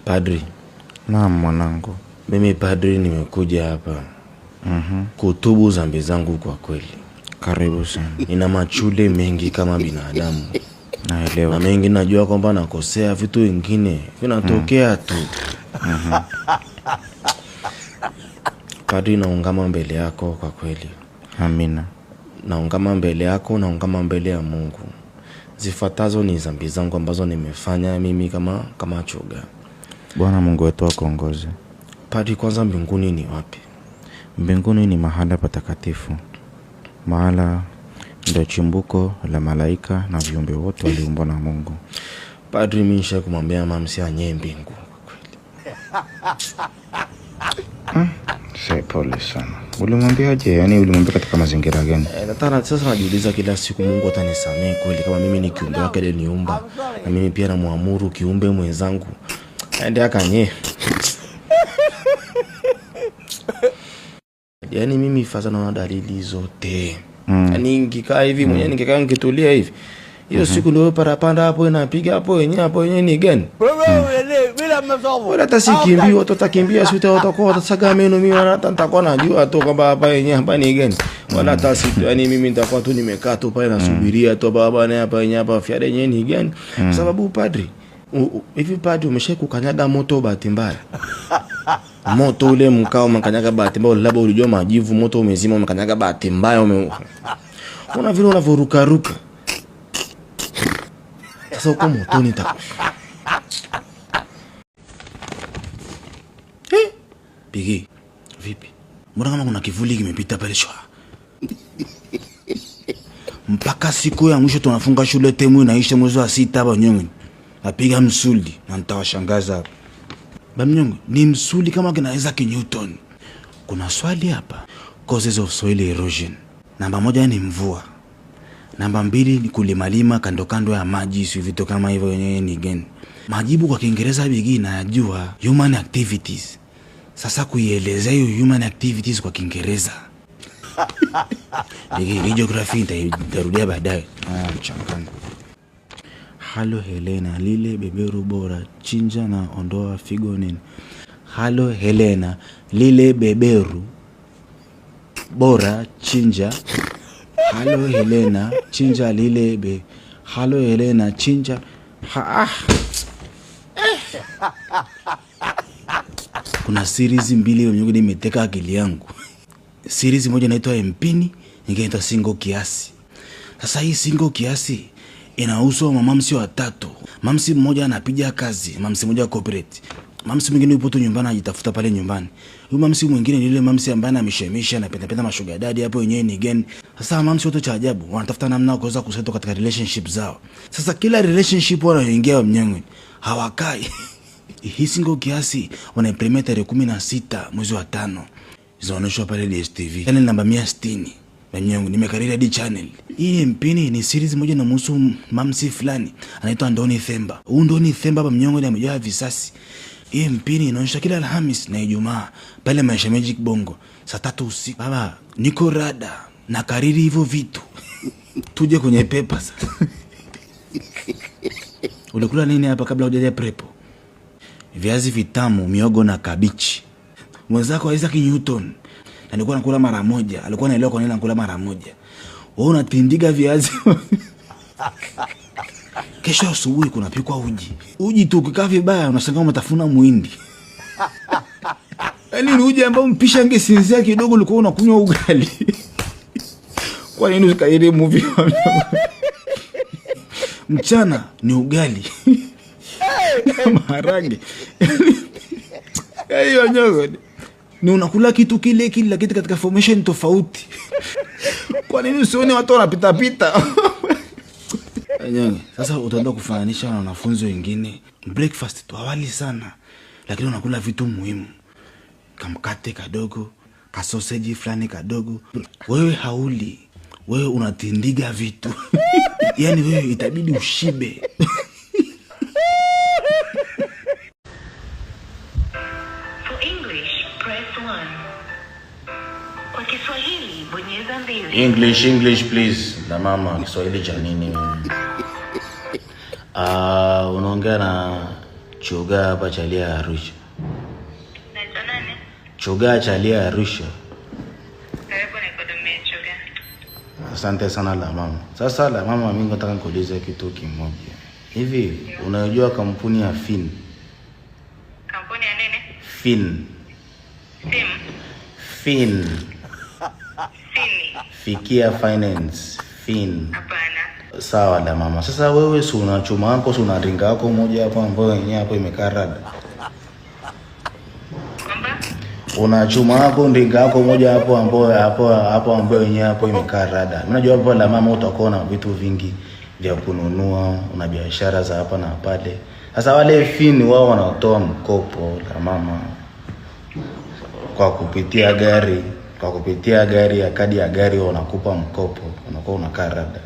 Padri. Naam mwanangu. Mimi padri nimekuja hapa kutubu dhambi zangu kwa kweli. Karibu sana. Nina machule mengi kama binadamu. Naelewa. Na mengi najua kwamba nakosea, vitu vingine vinatokea tu. Padri, naungama mbele yako kwa kweli. Amina. Naungama mbele yako, naungama mbele ya Mungu. Zifuatazo ni dhambi zangu ambazo nimefanya mimi kama choga. Bwana Mungu wetu akuongoze. Padri, kwanza mbinguni ni wapi? Mbinguni ni mahala patakatifu. Mahala ndio chimbuko la malaika na viumbe wote walioumbwa na Mungu. Padri, mimi nisha kumwambia mama si anyee mbingu kwa kweli. Sasa pole sana. Ulimwambiaje? Yaani ulimwambia katika mazingira gani? Sasa najiuliza kila siku, Mungu atanisamehe kweli kama mimi ni kiumbe wake aliyeniumba, na mimi pia namuamuru kiumbe mwenzangu aende akanye. Yaani mimi faza naona dalili zote. Yaani nikikaa hivi mwenyewe, nikikaa nikitulia hivi, hiyo siku ndio parapanda hapo inapiga hapo yenyewe, hapo yenyewe ni gani? Wala hata sikimbii, watu watakimbia, si watakuwa watasaga meno, mimi wala hata nitakuwa najua tu kwamba hapa yenyewe hapa ni gani. Wala hata si, yaani mimi nitakuwa tu nimekaa tu pale nasubiria tu baba na hapa yenyewe hapa fiare yenyewe ni gani? Kwa sababu padri, hivi padri umeshawahi kukanyaga moto bahati mbaya? Moto ule mkao umekanyaga bahati mbaya, labda ulijua majivu, moto umezima, umekanyaga bahati mbaya, una vile unavorukaruka. Sasa uko motoni ta. Pigi, vipi? Mbona kama kuna kivuli kimepita pale shwa? Mpaka siku ya mwisho tunafunga shule, temu inaisha mwezi wa 6 hapa nyongo. Napiga msuli na nitawashangaza hapa. Bamnyongo, ni msuli kama kina Isaac Newton. Kuna swali hapa. Causes of soil erosion. Namba 1 ni mvua. Namba 2 ni kulimalima kando kando ya maji, si vitu kama hivyo yenyewe ni gani. Majibu kwa Kiingereza bigi najua human activities. Sasa kuielezea hiyo human activities kwa Kiingereza. Bigi, hii geography nitarudia baadaye. Mchanganya. Halo Helena, lile beberu bora, chinja na ondoa figo nini? Halo Helena, lile beberu bora, chinja. Halo Helena, chinja lile be. Halo Helena, chinja. Ha, ah. Kuna series mbili mwenyewe nimeteka akili yangu. Series moja inaitwa Mpini, nyingine inaitwa Single Kiasi. Sasa hii Single Kiasi inahusu mamamsi watatu. Mamsi mmoja anapiga kazi, mamsi mmoja corporate. Mamsi mwingine yupo tu nyumbani anajitafuta pale nyumbani. Huyu mamsi mwingine ni yule mamsi ambaye anamishemisha, anapenda penda mashuga daddy hapo yenyewe ni gani. Sasa mamsi wote cha ajabu wanatafuta namna ya kuweza kusettle katika relationship zao. Sasa kila relationship wanayoingia mnyang'we hawakai. Hii Single Kiasi wanaipremia tarehe 16 mwezi wa 5. Zinaonyeshwa pale DSTV. Channel namba 160. Mnyang'we nimekariri hadi channel. Hii Mpini ni series moja inamhusu mamsi fulani anaitwa Ndoni Themba. Huyu Ndoni Themba hapa mnyang'we ni amejaa visasi. Hii Mpini inaonyesha kila Alhamis na Ijumaa pale Maisha Magic Bongo saa 3 usiku. Baba, niko rada na kariri hivyo vitu. Tuje kwenye paper sasa. Ulikula nini hapa kabla hujaja prepo? Viazi vitamu, miogo na kabichi. Mwenzako Isaac Newton na alikuwa anakula mara moja, alikuwa anaelewa kwa nini anakula mara moja. Wewe unatindiga viazi. Kesho asubuhi kunapikwa uji. Uji tu ukikaa vibaya unashangaa umetafuna muhindi. Yaani ni uji ambao mpisha angesinzia kidogo ulikuwa unakunywa ugali. Kwa nini usikaire movie? Mchana ni ugali. Maharage. Hiyo nyogo. Ni unakula kitu kile kile lakini katika formation tofauti. Kwa nini usione watu wanapita pita? Nyonge, sasa utaenda kufananisha na wanafunzi wengine. Breakfast tu awali sana, lakini unakula vitu muhimu. Kamkate kadogo, kasoseji fulani kadogo. Wewe hauli, wewe unatindiga vitu. Yaani wewe itabidi ushibe. For English, press 1. Kwa Kiswahili, bonyeza 2. English, English please. Na mama, Kiswahili cha nini? Unaongea na Choga hapa chalia Arusha. Naitwa nani? Choga chalia Arusha. Karibu nikuhudumie Chuga. Asante sana la mama. Sasa la mama, mimi nataka nikuulize kitu kimoja. Hivi unajua kampuni ya Fin? Kampuni ya nini? Fin. Simu? Fin. Sini? Fikia Finance. Fin. Hapana. Sawa la mama. Sasa wewe si una chuma yako, si una ringa yako moja hapo ambayo yenyewe hapo imekaa rada. Kwamba? Una chuma yako ndinga yako moja hapo ambayo hapo hapo ambayo yenyewe hapo imekaa rada. Mimi najua hapo la mama utakuwa na vitu vingi vya kununua, una biashara za hapa na pale. Sasa wale Fin wao wanatoa mkopo la mama kwa kupitia gari, kwa kupitia gari ya kadi ya gari wanakupa mkopo, unakuwa unakaa rada.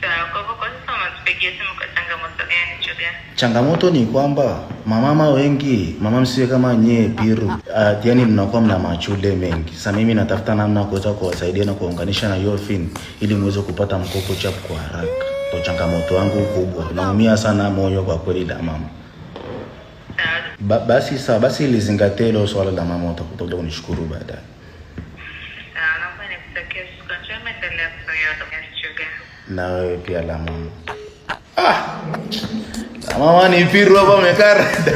Sawa, kwa hivyo kwa sasa unatupigia simu kwa changamoto gani Chuga? Changamoto ni kwamba mamama wengi, mama msiwe kama nyie piru, yani mnakuwa mna machule mengi. Sasa mimi natafuta namna ya kuweza kuwasaidia na kuwaunganisha na hiyo Fin ili muweze kupata mkopo chap kwa haraka. Ndo changamoto yangu kubwa, naumia sana moyo kwa kweli la mama. Sawa. Basi sawa, basi lizingatie hilo swala la mama, utakuja kunishukuru baadaye. Sawa, naomba nikutakie siku njema, endelea kutumia huduma ya Chuga. Na wewe pia la mama. La mama ni piru hapa amekaa rada.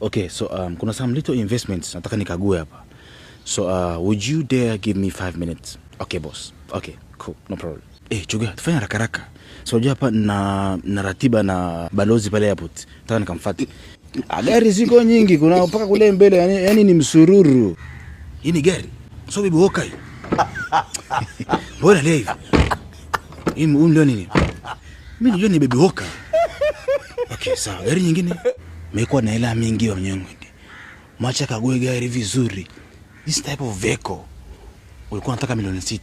Okay, so kuna some little investments nataka nikague hapa. So would you dare give me 5 minutes? Okay boss. Okay, cool, no problem. Eh, Chuga, tufanye haraka haraka. So unajua hapa na ratiba na balozi pale airport. Nataka nikamfuate. Ah, gari ziko nyingi, kuna mpaka kule mbele, yani ni msururu. Hii ni gari. So baby walker hii. Mbona leo hivi? Hii leo nini? Mimi najua ni baby walker. Okay, sawa. Gari nyingine mekuwa na hela mingi wa mnyongo. Mwacha kague gari vizuri. This type of vehicle ulikuwa unataka milioni 6.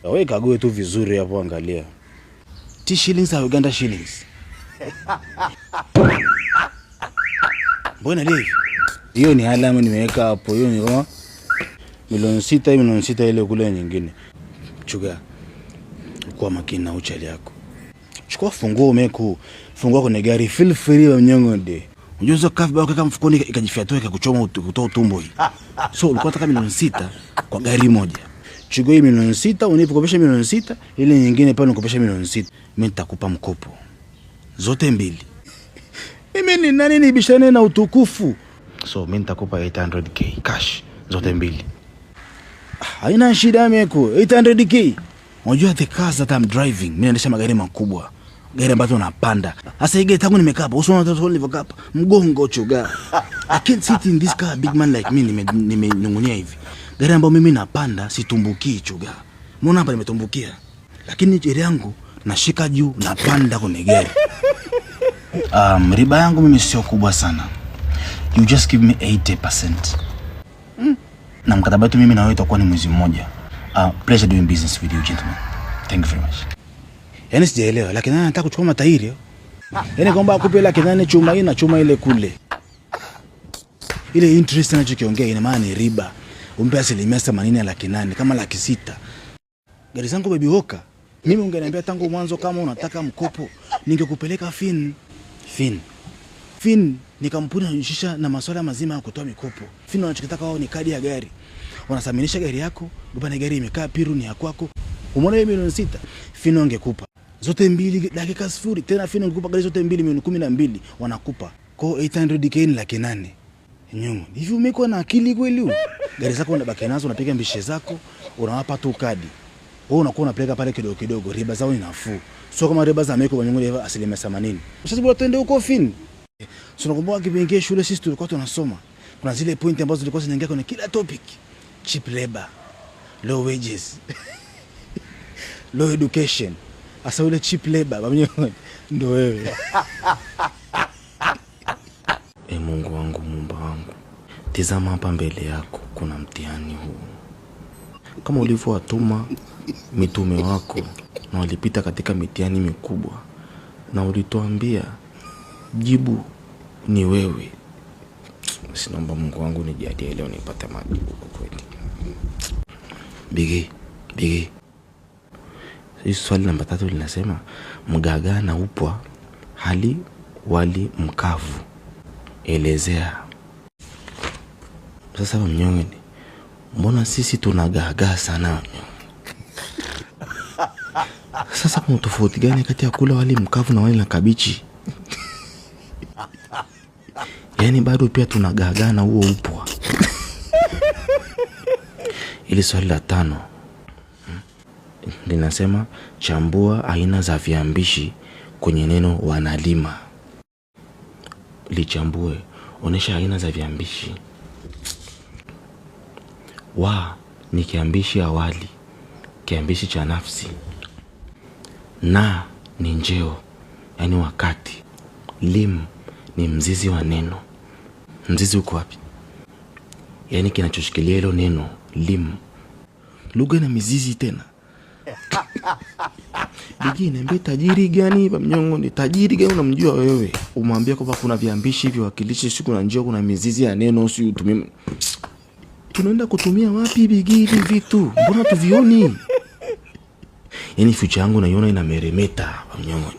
Wewe kague tu vizuri hapo, angalia. T shillings au Uganda shillings? Mbona leo hivi? Hiyo ni alama nimeweka hapo. Hiyo ni kama milioni 6, milioni 6 ile kule nyingine. Chuga, kuwa makini na uchali yako. Chukua funguo meku, funguo kwenye gari, feel free wa mnyongo de. Unajua hizo kafu bado kama mfukoni ikajifyatua ikakuchoma kutoa utumbo hii. So ulikuwa unataka milioni 6 kwa gari moja. Chukua hii milioni 6, unikopesha milioni 6, ile nyingine pale unikopesha milioni 6. Mimi nitakupa mkopo. Zote mbili. Mimi ni nani nibishane na utukufu? So mimi nitakupa 800K cash zote mbili. Haina shida meku, 800K. Unajua the cars that I'm driving, mimi naendesha magari makubwa. Gari ambazo napanda. Sasa hii gari tangu nimekaa hapa, usiona watoto nilivyokaa hapa, mgongo choga. I can't sit in this car, big man like me, nimenungunia hivi. Gari ambayo mimi napanda situmbukii choga. Mbona hapa nimetumbukia? Lakini gari yangu nashika juu napanda kwenye gari. Riba yangu mimi sio kubwa sana. You just give me 80%. Na mkataba wetu mimi na wewe itakuwa ni mwezi mmoja. Pleasure doing business with you gentlemen. Thank you very much. Yaani sijaelewa, 800 nataka kuchukua matairi. Yaani kwamba akupe 800 chuma hii na chuma ile kule. Ile interest anachokiongea ina maana ni riba. Umpe 80% ya 800 kama 600,000. Gari zangu baby walker. Mimi ungeniambia tangu mwanzo kama unataka mkopo, ningekupeleka Fin. Fin. Fin ni kampuni inayojihusisha na masuala mazima ya kutoa mikopo. Fin wanachokitaka wao ni kadi ya gari. Wanathaminisha gari yako, bwana gari imekaa piru ni ya kwako. Umeona hiyo milioni 6? Fin wangekupa zote mbili dakika sifuri. Tena Fin wangekupa gari zote mbili milioni 12 wanakupa. Kwa 800K ni 800,000. Nyongo, hivi umekuwa na akili kweli wewe? Gari zako unabaki nazo, unapiga mbishe zako, unawapa tu kadi. Wewe unakuwa unapeleka pale kidogo kidogo, riba zao ni nafuu. Sio kama riba za Meko kwa nyongo 80%. Sasa bora tuende huko Fin. So nakumbuka kipindi shule sisi tulikuwa tunasoma. Kuna zile point ambazo zilikuwa zinaingia kwenye kila topic. Cheap labor, low wages, low education. Asa ule cheap labor, bamnyo ndo wewe. E Mungu wangu, Muumba wangu, tizama hapa mbele yako kuna mtihani huu. Kama ulivyowatuma mitume wako na walipita katika mitihani mikubwa, na ulituambia jibu ni wewe. Sinaomba Mungu wangu nijalie leo nipate majibu kwa kweli. Bigi, Bigi. Hii swali namba 3 linasema mgagaa na upwa Hali wali mkavu. Elezea. Sasa mnyonge, mbona sisi tunagaagaa sana mnyonge? Sasa kuna tofauti gani kati ya kula wali mkavu na wali na kabichi? Yaani bado pia tunagaagaa na huo upwa. Ili swali la 5 linasema chambua aina za viambishi kwenye neno wanalima. Lichambue, onesha aina za viambishi. Wa ni kiambishi awali, kiambishi cha nafsi. Na ni njeo, yani wakati. Lim ni mzizi wa neno. Mzizi uko wapi? Yani kinachoshikilia hilo neno, lim. Lugha na mizizi tena. Bigi, niambie tajiri gani ba mnyongo ni tajiri gani unamjua wewe? Umwambie kwamba kuna viambishi hivi wakilishi, si kuna njia, kuna mizizi ya neno, si utumie. Tunaenda kutumia wapi Bigi hivi vitu? Mbona tuvioni? Yaani future yangu naiona inameremeta ba mnyongo.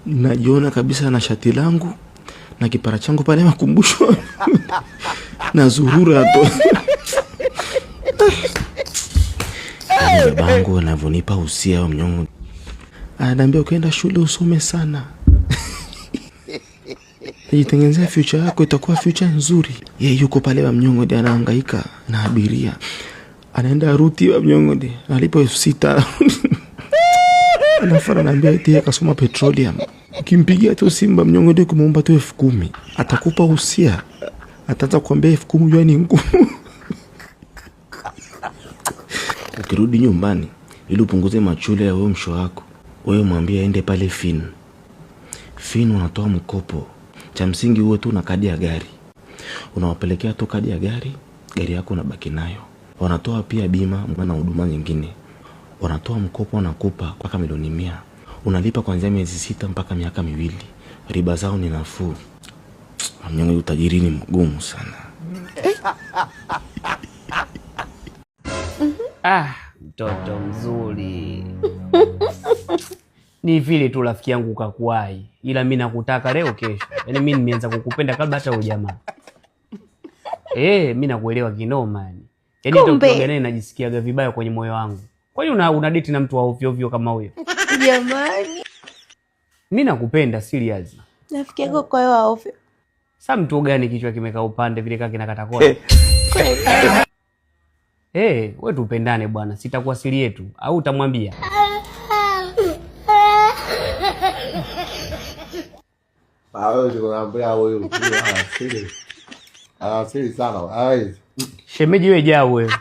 Najiona kabisa na shati langu na kipara changu pale makumbusho. Na zurura tu. Yaani babangu anavyonipa usia wa mnyongo. Ananiambia ukienda shule usome sana. Jitengenezea future yako, itakuwa future nzuri. Yeye yuko pale wa mnyongo ndiye anahangaika na abiria. Anaenda ruti wa mnyongo ndiye analipa 6,000. Alafu ananiambia eti yeye akasoma petroleum. Ukimpigia tu simu mnyongo ndiye kumuomba tu 10,000, atakupa usia. Ataanza kuambia 10,000 jua ni ngumu. Ukirudi nyumbani ili upunguze machule ya wewe msho wako, wewe mwambie aende pale Fin. Fin unatoa mkopo. Cha msingi uwe tu na kadi ya gari. Unawapelekea tu kadi ya gari, gari yako unabaki nayo. Wanatoa pia bima na huduma nyingine. Wanatoa mkopo wanakupa mpaka milioni 100. Unalipa kuanzia miezi 6 mpaka miaka 2. Riba zao ni nafuu. Mnyonge, utajiri ni mgumu sana. Ah, mtoto mzuri. Ni vile tu rafiki yangu kakuwahi, ila mimi nakutaka leo kesho. Yaani mimi nimeanza kukupenda kabla hata ujamaa. Mimi nakuelewa kinoma yani. Yaani hata Kumbe. ukiongea naye najisikiaga vibaya kwenye moyo wangu. Kwa hiyo una date na mtu wa ovyo ovyo kama huyo? Jamani. Mimi nakupenda serious. Rafiki yako kwa hiyo wa ovyo. Sasa mtu gani kichwa kimekaa upande vile kaka kinakata kona? Kweli. Wewe tupendane bwana, sitakuwa siri yetu au utamwambia? Hawezi kuambia huyu asili. Asili sana. Hawezi. Shemeji wewe jao wewe.